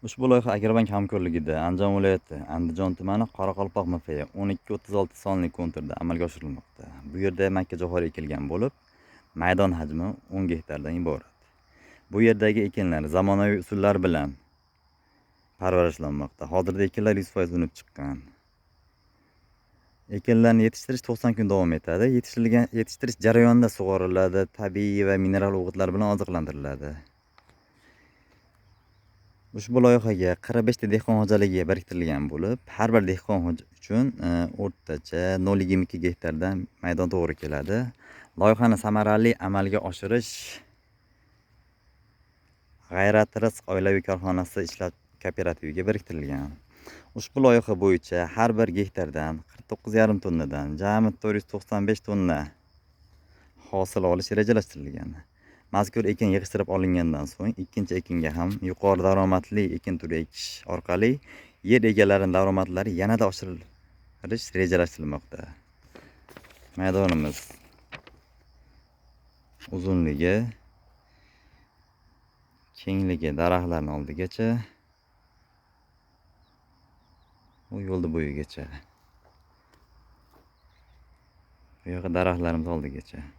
Ushbu loyiha Agrobank hamkorligida Andijon viloyati, Andijon tumani, Qoraqalpoq MFY 1236 sonli konturda amalga oshirilmoqda. Bu yerda makkajo'xori ekilgan bo'lib, maydon hajmi 10 gektardan iborat. Bu yerdagi ekinlar zamonaviy usullar bilan parvarishlanmoqda. Hozirda ekinlar 100% unib chiqqan. Ekinlarni yetishtirish 90 kun davom etadi. Yetishtirish jarayonida sug'oriladi, tabiiy va mineral o'g'itlar bilan oziqlantiriladi. Ushbu loyihaga 45 ta dehqon xo'jaligi biriktirilgan bo'lib, har bir dehqon uchun o'rtacha 0,22 gektardan maydon to'g'ri keladi. Loyihani samarali amalga oshirish G'ayrat Rizq oilaviy korxonasi ishlab kooperativiga biriktirilgan. Ushbu loyiha bo'yicha har bir gektardan 49,5 tonnadan jami 495 tonna hosil olish rejalashtirilgan. Mazkur ekin yig'ishtirib olingandan so'ng ikkinchi ekinga ham yuqori daromadli ekin turi ekish orqali yer egalarining daromadlari yanada oshirilish rejalashtirilmoqda. Maydonimiz uzunligi, kengligi daraxtlarning oldigacha, u yo'lni bo'yigacha. Bu yoqqa daraxtlarimiz oldigacha.